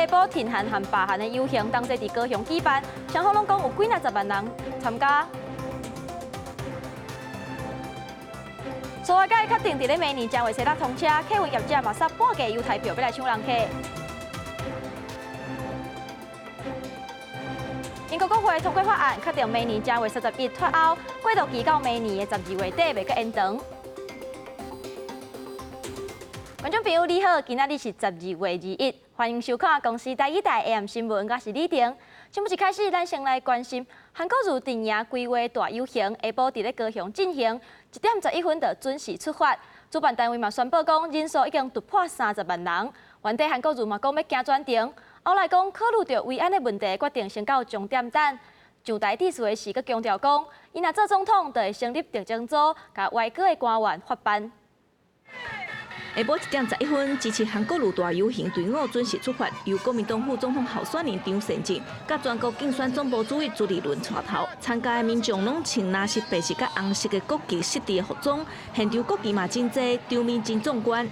下晡停韓和罷韓的遊行，當日佇高雄舉辦，雙方攏講有幾若十萬人參加。蘇花改確定佇咧明年正月初六通車，客運業者嘛殺半價優待票欲來搶人客。英國國會通過法案，確定明年正月31脫歐，過渡期到明年的12月底袂閣延長。觀眾朋友你好，今仔日是12月21，歡迎收看公視台語台 AM 新聞，我是李婷。節目一開始，咱先來關心韓國瑜陣營規劃大遊行，下晡佇咧高雄進行，1點11分就準時出發。主辦單位嘛宣布講，人數已經突破30萬人。原底韓國瑜嘛講欲行專程，後來講考慮著維安的問題，決定先到終點等。上台致辭的時，閣強調講，伊若做總統，就會成立特偵組，共歪閣的官員法辦。下晡1點11分，支持韓國瑜大遊行隊伍準時出發，由國民黨副總統候選人張善政、佮全國競選總部主委朱立倫帶頭，參加的民眾攏穿藍色、白色佮紅色的國旗設置的服裝，現場國旗嘛真濟，場面真壯觀。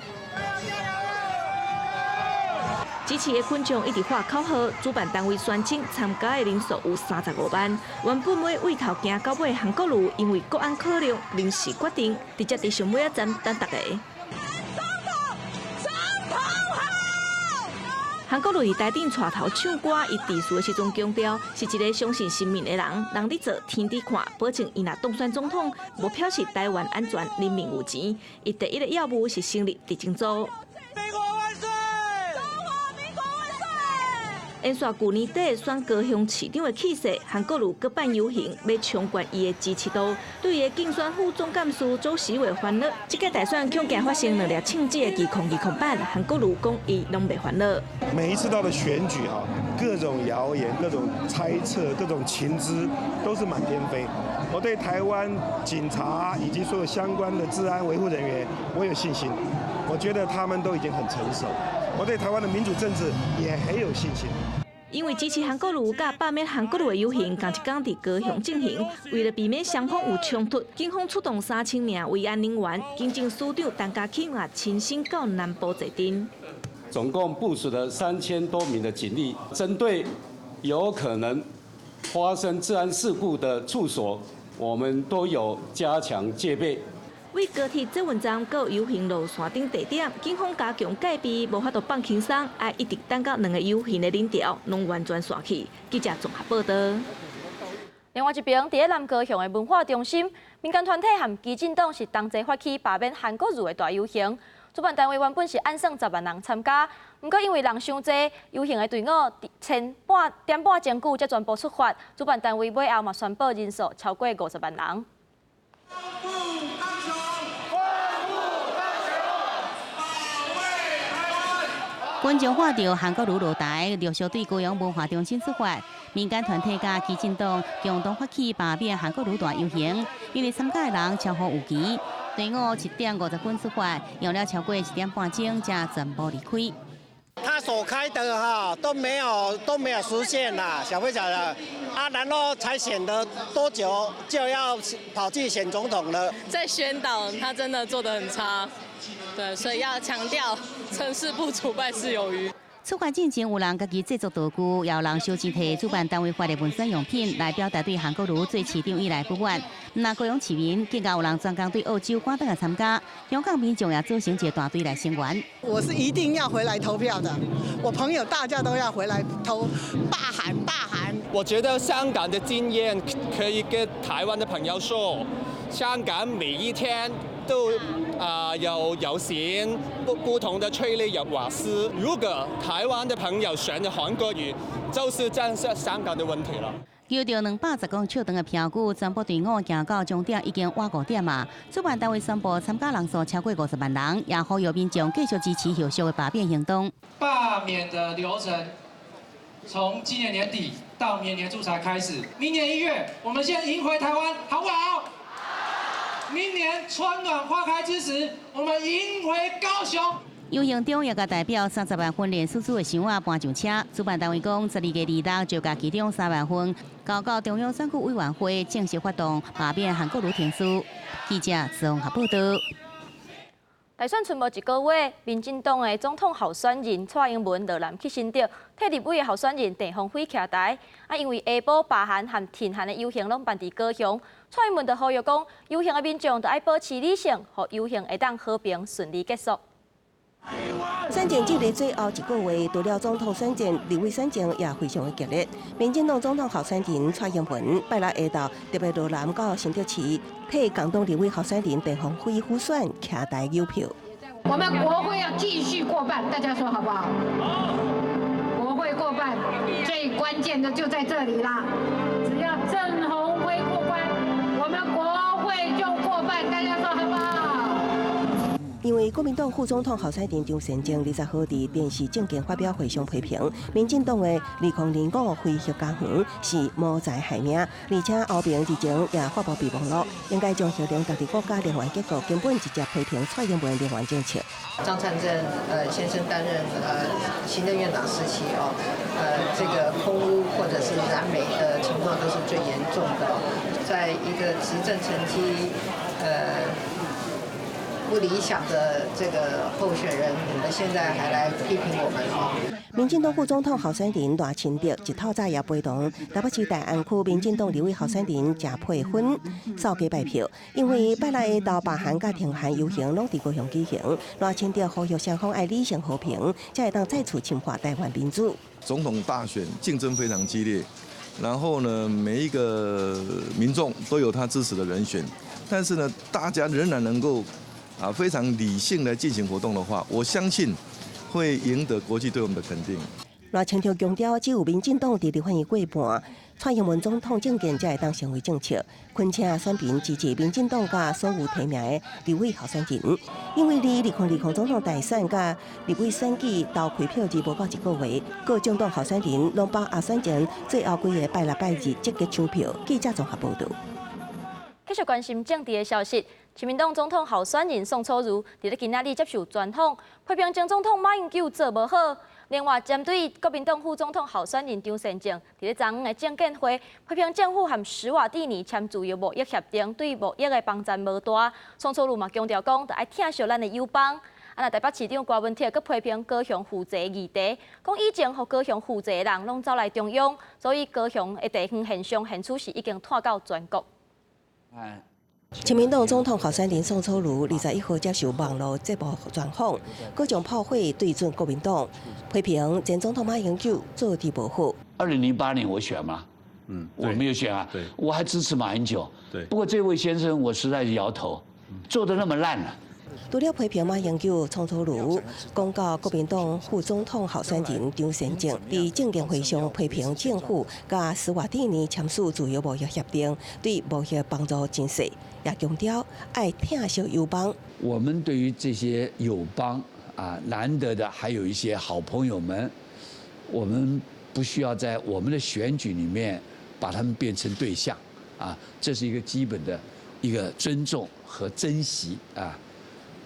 支持的群眾一直喊口號，主辦單位宣稱參加的人數有35萬。原本欲對頭行到尾，韓國瑜因為國安考量，臨時決定直接佇上尾仔站等大家。韓國瑜佇台頂帶頭唱歌，伊致辭的時陣強調，是一个相信神明的人，人佇做，天佇看，保證伊若當選總統，目標是台灣安全，人民有錢。伊第一个要務是成立特偵組。民國萬歲！中華民國萬歲！延續舊年底選高雄市長的氣勢，韓國瑜閣辦遊行，欲衝懸伊的支持度。對伊的競選副總幹事周錫瑋煩惱，這屆大選恐驚發生兩粒銃子的2028，韓國瑜講伊攏袂煩惱。每一次到了選舉哈，各種謠言、各種猜測、各種情資都是滿天飛。我對台灣警察以及所有相關的治安維護人員，我有信心。我覺得他們都已經很成熟。我對台灣的民主政治也很有信心。因為支持韓國瑜佮罷免韓國瑜的遊行，仝一工佇高雄進行。為了避免雙方有衝突，警方出動3000名維安人員，警政署長陳家欽也親身到南部坐鎮。總共部署了3000多名的警力，針對有可能發生治安事故的處所，我們都有加強戒備。為高鐵捷運站佮遊行路線頂地點，警方加強戒備，無法度放輕鬆，愛一直等到兩个遊行的人潮攏完全散去。記者綜合報道。另外一邊，佇咧南高雄的文化中心，民間團體和基進黨是同齊發起罷免韓國瑜的大遊行。主辦單位原本是按算10萬人參加，毋過因為人傷濟，遊行的隊伍前半點半鐘久才全部出發。主辦單位尾後嘛宣布人數超過50萬人。觀眾看著韓國瑜落台，陸續對高雄文化中心出發。民間團體佮基進黨共同發起罷免韓國瑜大遊行，因為參加的人超乎預期，隊伍1點50分出發，用了超過1點半鐘才全部離開。他所開的哈都沒有實現啦，曉不曉得？啊，然後才選了多久就要跑去選總統了？在宣導，他真的做得很差，對，所以要強調成事不足敗事有餘。出發進前有人家己製作道具，也有人收錢提主辦單位發的文宣用品來表達對韓國瑜做市長以來不滿。毋但高雄市民，更加有人專工對澳洲趕轉來參加，香港民眾也組成一個大隊來聲援。我是一定要回來投票的，我朋友大家都要回來投，罷韓罷韓。我覺得香港的經驗可以跟台灣的朋友說，香港每一天都有遊行，不同的催淚有瓦斯。如果台灣的朋友選了韓國瑜，就是這樣香港的問題了。有著210公尺長的票據，全部隊伍行到終點已經晚5點啊！主辦單位宣布參加人數超過50萬人，也呼籲民眾繼續支持後續的罷免行動。罷免的流程從今年年底到明年年初才開始，明年1月，我們先贏回台灣，好不好？明年春暖花開之時，我們贏回高雄。遊行中也共代表30萬訓練師資的箱仔搬上車。主辦單位講，12月26就共其中3萬份交到中央選舉委員會正式發動罷免韓國瑜程序。記者綜合報道。大選賰無一個月，民進黨的總統候選人蔡英文落南去新竹，替立委的候選人鄭鴻輝徛台。啊，因為下晡罷韓和挺韓的遊行攏辦佇高雄，蔡英文就呼籲講，遊行的民眾著愛保持理性，予遊行會當和平順利結束。選戰進入最後一個月，除了總統選戰，立委選戰也非常的激烈。民進黨總統候選人蔡英文拜六下晝特別落南到新竹市，替共黨立委候選人鄭鴻輝輔選徛台誘票。我們國會要繼續過半，大家說好不好？好。國會過半，最關鍵的就在這裡啦。只要鄭鴻輝過關，我們國會就過半，大家說好不好？因為國民黨副總統候選人張善政20號佇電視政見發表會上批評，民進黨的2005非核家園是謀財害命，而且歐盟日前也發布備忘錄，應該將核能獨立國家能源結構根本直接批評蔡英文能源政策。張善政先生擔任行政院長時期哦，這個空污或者是燃煤的情況都是最嚴重的，在一個執政成績不理想的這個候選人，你們現在還來批評我們哦？民進黨副總統候選人賴清德一透早也陪同台北市大安區民進黨立委候選人鄭佩芬掃街拜票，因為拜六下晝罷韓佮挺韓遊行攏佇高雄舉行，賴清德呼籲雙方愛理性和平，才會當再次深化台灣民主。總統大選競爭非常激烈，然後呢，每一個民眾都有他支持的人選，但是呢，大家仍然能夠非常理性來進行活動的話，我相信會贏得國際對我們的肯定。賴清德強調，只有民進黨佇立法院過半，蔡英文總統政見才會當成為政策。懇請選民支持民進黨佮所有提名的立委候選人，因為離2020總統大選佮立委選舉投開票日無夠一個月，各政黨候選人攏把握選前最後幾个拜六拜日積極搶票。記者綜合報導。繼續關心政治的消息，親民黨總統候選人宋楚瑜佇咧今仔日接受專訪，批評前總統馬英九做無好。另外，針對國民黨副總統候選人張善政，佇咧昨昏的政見會，批評政府和史瓦蒂尼簽自由貿易協定，對貿易的幫助無大。宋楚瑜嘛強調講，著愛疼惜咱的友邦。啊，若台北市長柯文哲閣批評高雄負債議題，講以前予高雄負債的人攏走來中央，所以高雄的地方現象現此時已經拖到全國。親民黨總統候選人宋楚瑜21號接受網路節目專訪，閣將炮火對準國民黨，批評前總統馬英九做得無好。 2008年我選嗎？嗯，我沒有選啊，我還支持馬英九。對，不過這位先生我實在是搖頭，做得那麼爛啊。除了批評馬英九、宋楚瑜，講到國民黨副總統候選人張善政，佇政見會上批評政府佮史瓦蒂尼簽署自由貿易協定，對貿易幫助真細，也強調愛疼惜友邦。我們對於這些友邦啊，難得的還有一些好朋友們，我們不需要在我們的選舉裡面把他們變成對象啊，這是一個基本的一個尊重和珍惜啊。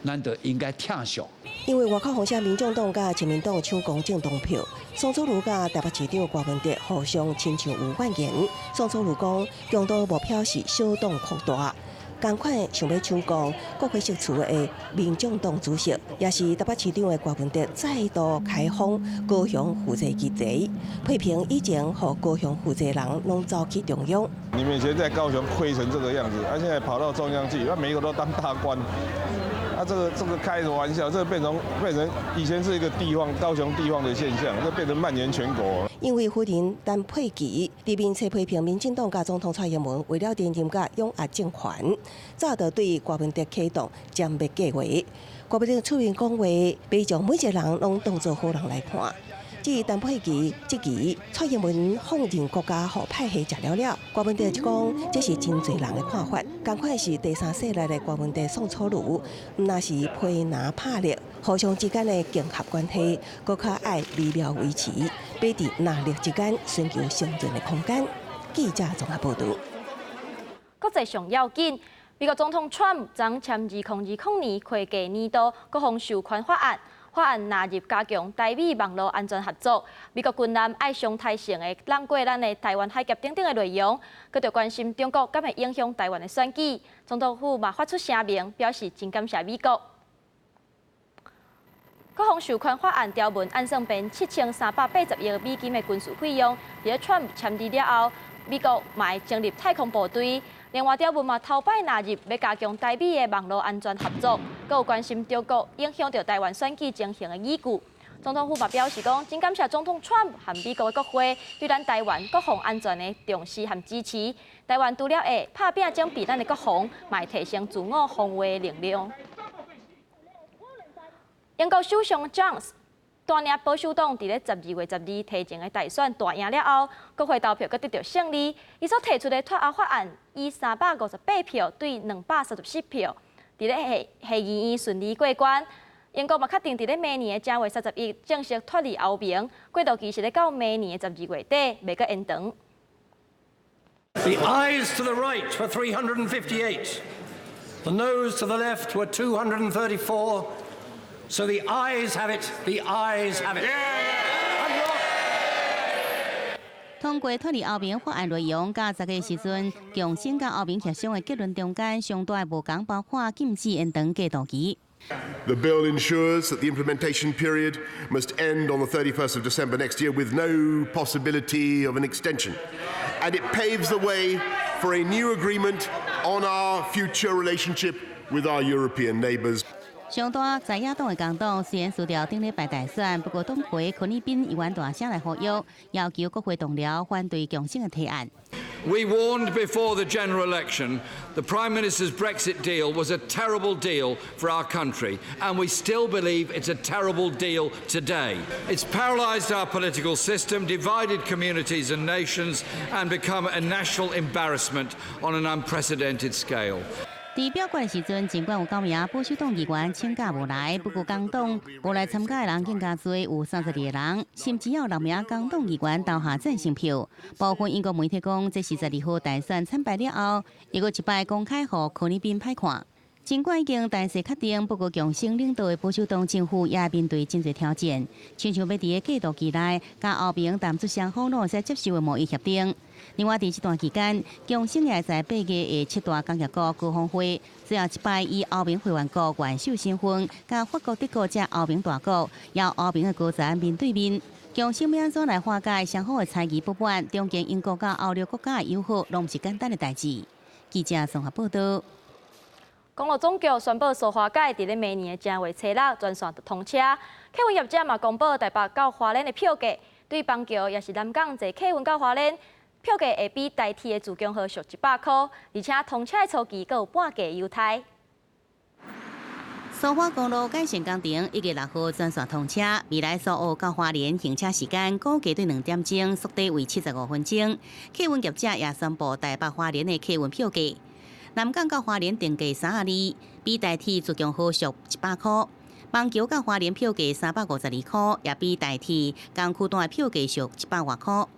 難得應該疼惜。因為外口風聲民眾黨佮親民黨搶攻政黨票，宋楚瑜佮台北市長柯文哲互相親像有怨言。宋楚瑜講，共同目標是小黨擴大，仝款想欲搶攻國會釋出的民眾黨主席，也是台北市長的柯文哲再度開轟高雄負債議題，批評以前予高雄負債人攏走去中央。你們以前在高雄虧成這個樣子，啊，現在跑到中央去，那每一個都當大官。啊，這個開什麼玩笑？這個變成以前是一個地方高雄地方的現象，這變成蔓延全國。因為夫人陳佩琪佇面冊批評民進黨佮總統蔡英文為了連任佮擁壓政權，早就對柯文哲啟動殲滅計劃。柯文哲出面講話，袂將每一個人攏當做好人來看。至於陳佩琪質疑蔡英文放任國家予派系食了了，柯文哲就講這是真濟人的看法，仝款是第三勢力的柯文哲宋楚瑜，毋但是批拿拍力，互相之間的競合關係，閣較愛微妙維持，欲佇藍綠之間尋求生存的空間。記者綜合報導。國際上要緊，美國總統川普昨簽2020年會計年度國防授權法案。法案納入加強台美網路安全合作，美國軍艦愛常態性的繞過咱的台灣海峽等等的內容，閣著關心中國敢會影響台灣的選舉。總統府嘛發出聲明，表示真感謝美國。國防授權法案條文按算編7380億美金的軍事費用，佇咧川普簽字了後，美國嘛會成立太空部隊。另外條文嘛頭擺納入欲加強台美的網路安全合作，閣有關心中國影響著台灣選舉情形的依據。總統府嘛表示講，真感謝總統川普和美國的國會對咱台灣國防安全的重視和支持。台灣除了會拍拚整備咱的國防，嘛會提升自我防衛能力。英國首相 Johnson 帶領保守黨佇咧12月12提前的大選大贏了後，國會投票閣得著勝利。伊所提出的脫歐法案以358票對234票，佇咧下議院順利過關。英國嘛確定佇咧明年的正月31正式脫離歐盟，過渡期是咧到明年的12月底，袂閣延長。 The ayes to the right were 358, the noes to the left were 234. So the ayes have it, the ayes have it. 通過脫離歐盟法案內容，佮這個時陣，強生佮歐盟協商的結論中間，上大的無仝包括禁止延長過渡期。 The bill ensures that the implementation period must end on the 31st of December next year with no possibility of an extension. And it paves the way for a new agreement on our future relationship with our European neighbours. 上大在野黨的工黨雖然輸掉頂禮拜大選，不過黨魁柯爾賓依然大聲來呼籲，要求國會同僚反對強生的提案。 We warned before the general election the Prime Minister's Brexit deal was a terrible deal for our country, and we still believe it's a terrible deal today. It's paralysed our political system, divided communities and nations, and become a national embarrassment on an unprecedented scale. 佇表決的時陣，儘管有九名保守黨議員請假無來，不過工黨無來參加的人更加濟，有32個人，甚至有六名工黨議員投下贊成票。部分英國媒體講，這是12號大選慘敗了後，又閣一擺公開予柯爾賓歹看。儘管已經大勢確定，不過強生領導的保守黨政府也面對真濟挑戰，親像欲佇個過渡期內，佮歐盟談出雙方攏會使接受的貿易協定。另外，佇這段期間，強生也在8月的七大工業國高峰會，最後一擺以歐盟會員國元首身份，佮法國、德國這歐盟大國，邀歐盟的高層面對面。強生欲按怎來化解雙方的猜疑不滿，重建英國佮歐洲國家的友好，攏毋是簡單的代誌。記者綜合報道。公路總局宣布，蘇花改佇咧明年的正月初六全線通車。客運業者嘛公布台北到花蓮的票價，對板橋抑是南港坐客運到花蓮，票價會比台鐵的自強號俗100箍，而且通車的初期閣有半價優待。蘇花公路改善工程1月6號全線通車，未來蘇澳到花蓮行車時間估計對2點鐘，縮短為75分鐘。客運業者也宣布台北花蓮的客運票價。南港到花蓮定價32，比台鐵自強號俗100箍；板橋到花蓮票價352箍，也比台鐵東區段的票價俗100外箍。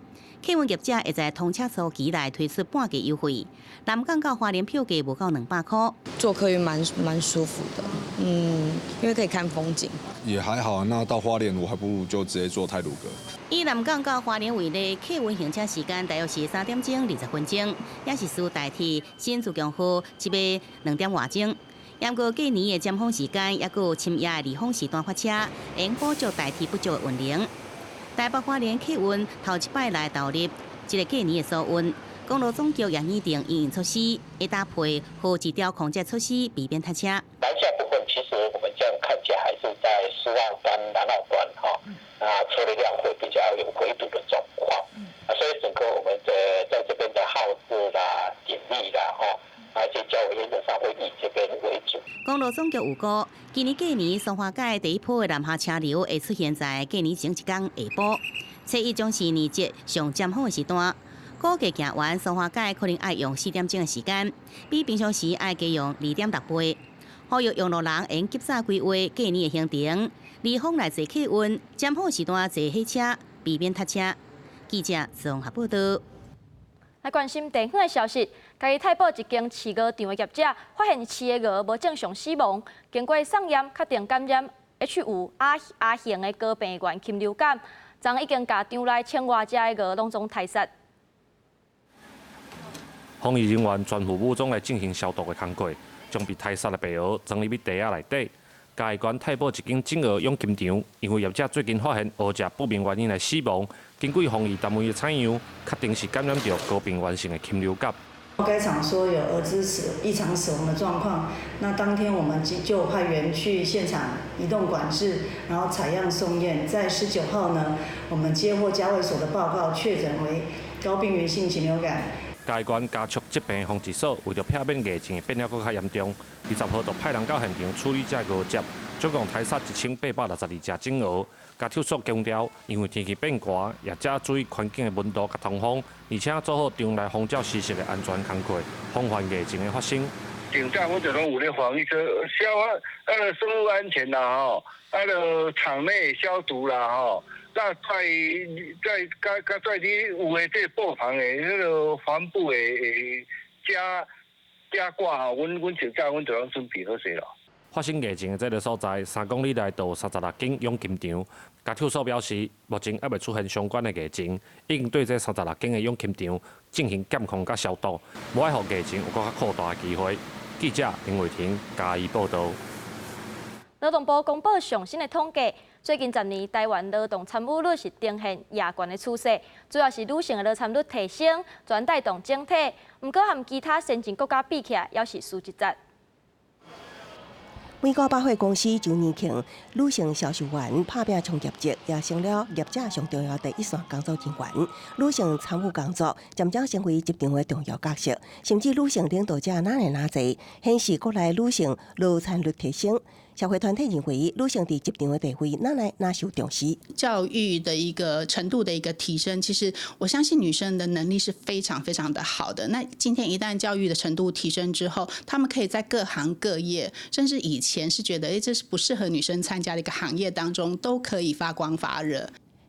客運業者會在通車初期來推出半價優惠，南港到花蓮票價無到200箍。坐客運蠻舒服的，因為可以看風景。也還好，那到花蓮我還不如就直接坐太魯閣。以南港到花蓮為例，客運行車時間大約是3點鐘20分鐘，也是輸台鐵新自強號這欲2點外鐘。毋過過年的尖峰時間，抑閣有深夜的離峰時段發車，會補足台鐵不足的運能。台北花蓮客運頭一擺來投入這個過年的疏運，公路總局也擬定因應措施，會搭配號誌調控這措施，避免塞車。南下部分其實我們這樣看起來還是在蘇澳端、南澳端哈，啊車流量會比較有回堵的狀況，啊所以整個我們的在這邊的號誌啦、警力啦，哈，而且較為原則上會以這邊為主。公路總局預估，今年過年蘇花改第一波的南下車流會出現在過年前一工下晡，初一將是年節上尖峰的時段。估計行完蘇花改可能愛用4點鐘的時間，比平常時愛加用2.6倍。呼籲用路人應及早規劃過年的行程，離峰來坐客運，尖峰時段坐火車，避免塞車。記者綜合報道。來關心地方的消息，嘉義太保一間飼鵝場的業者發現飼的鵝無正常死亡，經過送驗確定感染 H5 亞型的高病原禽流感，昨已經共場內千外隻的鵝攏總刣殺。防疫人員全副武裝來進行消毒的工作，將被刣殺的白鵝裝入去袋仔內底。嘉義縣太保一間整蚵養禽場，因為業者最近發現蚵隻不明原因來死亡，根據防疫單位的採樣，確定是感染著高病原性的禽流感。該場說有鵝隻死異常死亡的狀況，那當天我們就派員去現場移動管制，然後採樣送驗。在19號呢，我們接獲家衛所的報告，確診為高病原性禽流感。嘉義縣家畜疾病防治所為著避免疫情變了閣較嚴重，20號就派人到現場處理這蚵隻，總共殺死1862隻整蚵。家畜所強調，因為天氣變寒，業者注意環境的溫度佮通風，而且做好場內風照濕食的安全工課，防範疫情的發生。頂早阮就攏有咧防疫，消啊，生物安全啦吼，啊，場內消毒啦吼，那在佮佮在你有的這個布棚的彼个帆布的加加掛吼，阮上早阮就攏準備好勢咯。發生疫情的這个所在，3公里內就有36間養禽場。家畜所表示，目前猶未出現相關的疫情，已經對這36間的養禽場進行監控佮消毒，無愛予疫情有閣較擴大的機會。記者林偉霆嘉義報導。勞動部公布上新的統計，最近10年台灣勞動參與率是呈現亞懸的趨勢，主要是女性的勞參率提升，轉帶動整體。毋過和其他先進國家比起來，猶是輸一截。美國百貨公司週年慶，女性銷售員拍拚衝業績，也成了業者上重要第一線工作人員。女性參與工作，漸漸成為職場的重要角色，甚至女性領導者愈來愈濟，顯示國內女性勞參率提升。社會團體認為，女性佇職場的地位愈來愈受重視。教育的一個程度的一個提升，其實我相信女生的能力是非常非常的好的。那今天一旦教育的程度提升之後，他們可以在各行各業，甚至以前是覺得這是不適合女生參加的一個行業當中，都可以發光發熱。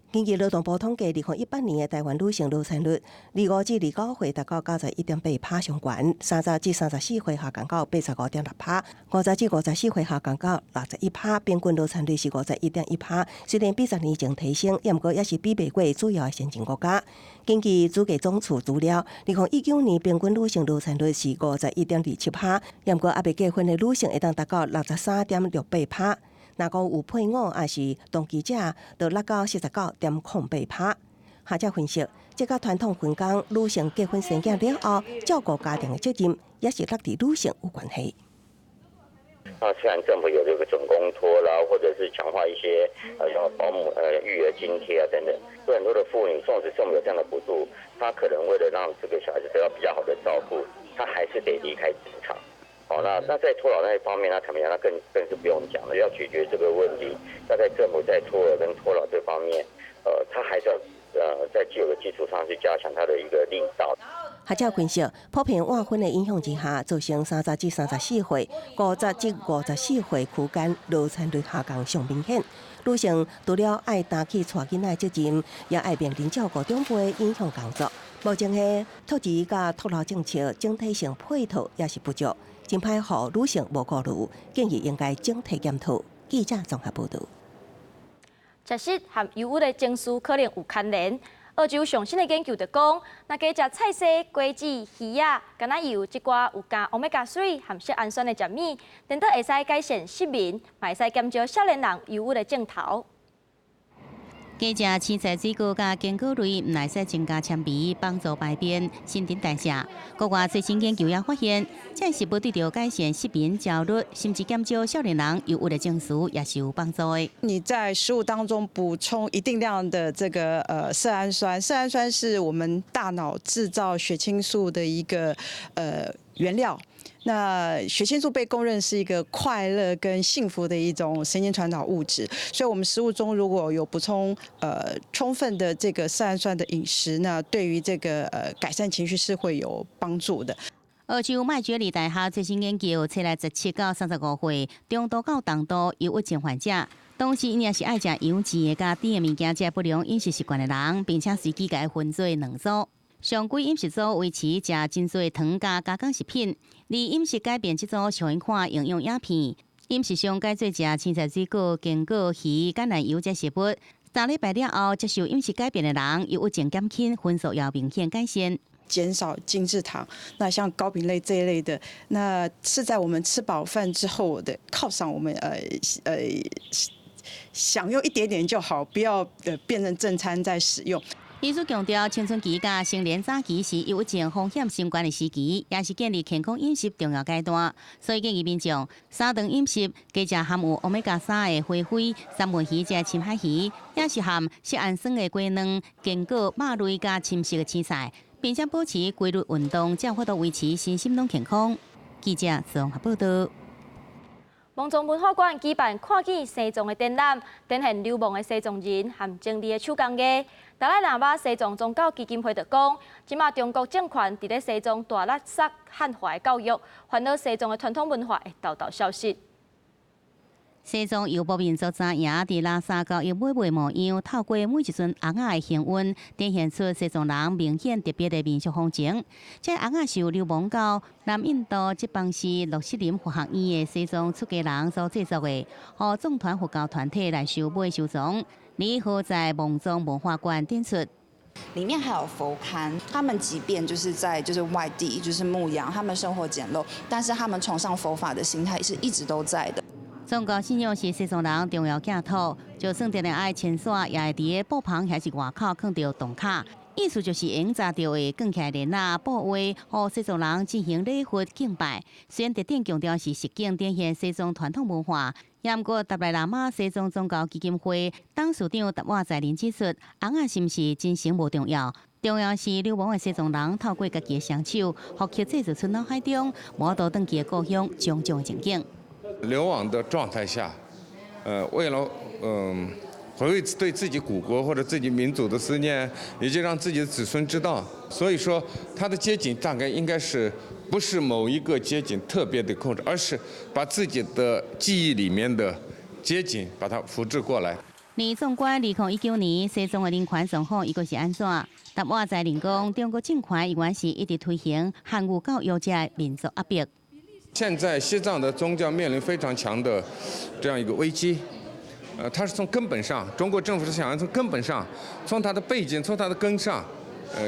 根據勞動部統計，2018年的台灣女性勞參率，25至29歲達到91.8%上懸，30至34歲下降到85.6%，50至54歲下降到61%，平均勞參率是51.1%。雖然比10年前提升，毋過也是比袂過主要的先進國家。根據主計總處資料，2019年平均女性勞參率是51.27%，毋過猶未結婚的女性會當達到63.68%。若講有配偶抑是同居者，就落到49.08%。學者分析，這佮傳統分工，女性結婚生囝了後，照顧家庭的責任，也是落佇女性有關係。那雖然政府有這個準公托啦，或者是強化一些什麼保姆育兒津貼啊等等，對很多的婦女，縱使政府有這樣的補助，她可能為了讓這個小孩子得到比較好的照顧，她還是得離開職場。好，那在托老那一方面，那坦白講，那更是不用講了。要解決這個問題，那在政府在托兒跟托老這方面，他還是要在既有的基礎上去加強它的一個力道。學者分析，普遍晚婚的影響之下，造成30至34歲、50至54歲區間勞參率下降上明顯。女性除了愛擔起帶囡仔的責任，也愛面臨照顧長輩的影響工作。目前的托兒佮托老政策整體性配套也是不足。真歹予女性無顧慮，建議應該整體檢討。記者綜合報導。食食和憂鬱的情緒可能有牽連。澳洲上新的研究就講，若加食菜薒、瓜子、魚仔，敢若油這寡有含 Omega 3 和色氨酸的食物，顛倒會使改善失眠，嘛會使減少少年人憂鬱的症頭。加食青菜、水果佮堅果類，毋會使增加纖維，幫助排便、新陳代謝。國外最新研究也發現，這食物對著改善失眠、焦慮，甚至減少少年人憂鬱的情緒，也是有幫助的。你在食物當中補充一定量的這個色氨酸，色氨酸是我們大腦製造血清素的一個原料。那血清素被公認是一個快樂跟幸福的一種神經傳導物質，所以，我們食物中如果有補充充分的這個色氨酸的飲食，那對於這個改善情緒是會有幫助的。澳洲麥覺理大學最新研究，揣來17到35歲中度到重度憂鬱症患者，當時𪜶也是愛食油脂的佮甜的物件，這不良飲食習慣的人，並且隨機共伊分做兩組。常規飲食組維持食真濟糖佮加工食品，而飲食改變這組是予𪜶看營養影片。飲食上改做食青菜、水果、堅果、魚、橄欖油這食物。3禮拜了後，接受飲食改變的人，憂鬱症減輕，分數也明顯改善。減少精製糖，那像糕餅類這一類的，那是在我們吃飽飯之後的犒賞我們，享用一點點就好，不要變成正餐再使用。醫師強調，青春期佮成年早期是憂鬱症風險升懸的時期，也是建立健康飲食重要階段。所以建議民眾三頓飲食加食含有歐米伽三的花卉、三文魚這深海魚，也是含色氨酸的雞卵、堅果、肉類佮深色的青菜，並且保持規律運動，才有法度維持身心攏健康。記者綜合報道。蒙藏文化館舉辦看見西藏的展覽，展現流亡的西藏人和精緻的手工藝。達賴喇嘛西藏宗教基金會就講，這馬中國政權佇咧西藏大力殺漢化的教育，煩惱西藏的傳統文化會沓沓消失。西藏游牧民族紮營佇拉薩交易買賣模樣，透過每一尊尪仔的行運，展現出西藏人明顯特別的民俗風情。這尪仔是由流亡到南印度哲蚌寺洛瑟林佛學院的西藏出家人所製作的，予藏傳佛教團體來收買收藏。二號在蒙藏文化館展出。裡面還有佛龕，他們即便就是在就是外地就是牧羊，他們生活簡陋，但是他們崇尚佛法的心態是一直都在的。宗教信仰是西藏人重要寄託，就算定定愛遷徙，也會佇咧布棚抑是外口囥著銅卡，意思就是用紮著的捲起來簾仔布畫，予西藏人進行禮佛敬拜。雖然特展強調是實景展現西藏傳統文化，也毋過達賴喇嘛西藏宗教基金會董事長達瓦在林指出，尪仔是毋是真誠無重要，重要是流亡的西藏人透過家己的雙手，復刻製造出腦海中無法度轉去的故鄉種種情景。流亡的狀態下，為了回味對自己古國或者自己民族的思念，以及讓自己的子孫知道，所以說他的街景大概應該是不是某一個街景特別的控制，而是把自己的記憶裡面的街景把它複製過來。而縱觀2019年西藏的人權狀況，伊閣是按怎？達瓦在林講，中國政權依然是一直推行漢語教育這民族壓迫。現在西藏的宗教面臨非常強的這樣一個危機，它是從根本上，中國政府是想要從根本上，從它的背景，從它的根上，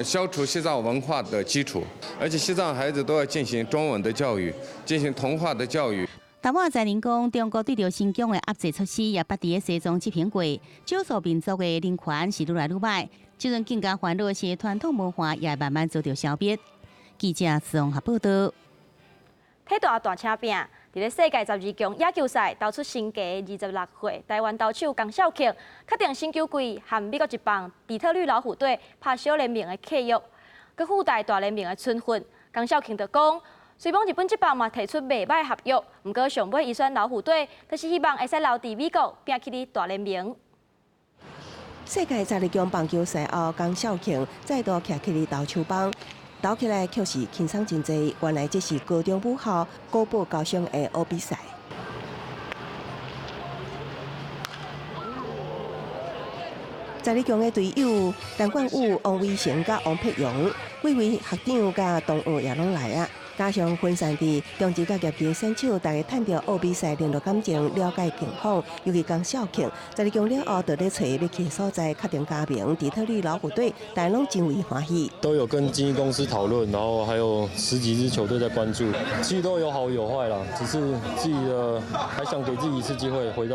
消除西藏文化的基礎，而且西藏孩子都要進行中文的教育，進行同化的教育。達瓦在林講，中國對著新疆的壓制措施也捌佇咧西藏執行過，少數民族的人權是愈來愈歹，這陣更加煩惱是傳統文化也慢慢遭著消滅。記者綜合報道。體壇大車拼，佇咧世界十二強野球賽投出身價26歲，台灣投手江少慶確定新球季和美國職棒底特律老虎隊拍小聯盟的契約，閣附帶大聯盟的春訓。江少慶就講，雖罔日本職棒嘛提出袂䆀合約，毋過上尾伊選老虎隊，就是希望會使留佇美國，拼去佇大聯盟。世界十二強棒球賽後，江少慶再度徛起佇投手枋。投起來卻是輕鬆真濟，原來這是高中母校古堡高中的奧比賽。十二強的隊友陳冠宇、王威成佮王柏融，幾位學長佮同學也攏來啊。加上分散佇中職佮業餘選手，大家趁著奧比賽聯絡感情，了解近況。尤其江少慶，十二強了後，就咧揣欲去的所在，確定加盟底特律老虎隊，大家攏真為歡喜。都有跟經紀公司討論，然後還有十幾支球隊在關注，其實都有好有壞啦，只是自己的還想給自己一次機會，回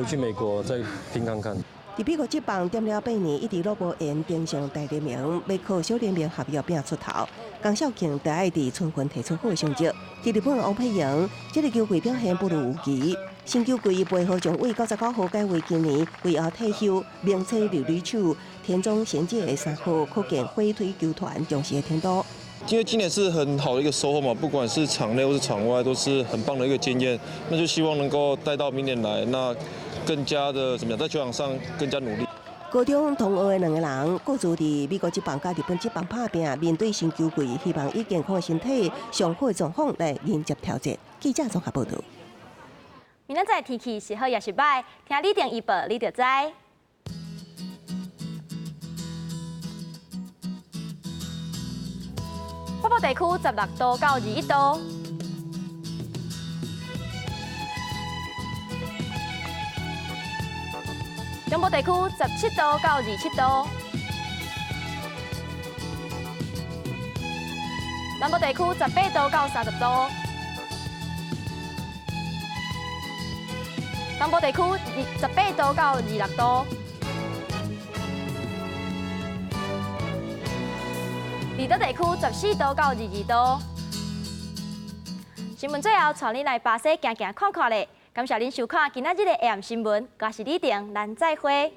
去美國再拼看看。佇美國職棒踮了8年，一直攏無緣登上大聯盟，欲靠小聯盟合約拼出頭。江少慶就愛佇春訓提出好成績。佇日本王柏融，這个球季表現不如預期。新球季背號將為99號改為今年為後退休名車琉璃手田中賢介的3號，可見火腿球團重視的程度。因為今年是很好的一個收穫嘛，不管是場內或是場外，都是很棒的一個經驗。那就希望能夠帶到明年來，那更加的怎麼樣，在球場上更加努力。高中同學的兩個人，各自佇美國職棒佮日本職棒拍拚，面對新球季，希望以健康的身體、上好的狀況來迎接挑戰。記者綜合報導。明仔載天氣是好抑是䆀？聽李定預報，你就知。北部地區16度到21度，中部地區17度到27度，南部地區18度到30度。東部地區18度到26度。離島地區14度到22度。新聞最後，帶你來巴西行行看看咧。感謝恁收看今仔日的 AM 新聞，我是李婷，咱再會。